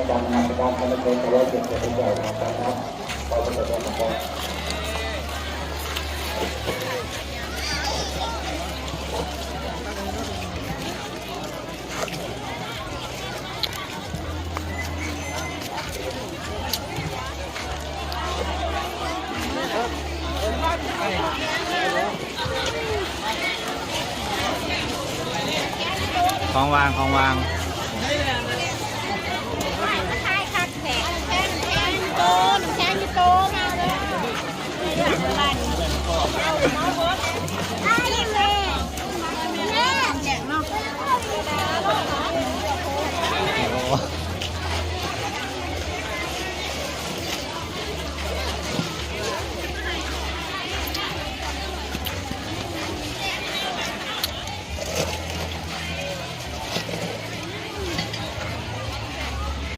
ການນະມັດສະການ ສຳເລັດເລີຍ ຂອບຄຸນພະເຈົ້າ ຂໍເຊີນນະມັດສະການ ຂໍພະເຈົ້າ ຂໍພະເຈົ້າ ຂໍພະເຈົ້າ. ຂອງຫວານ ຂອງຫວານ.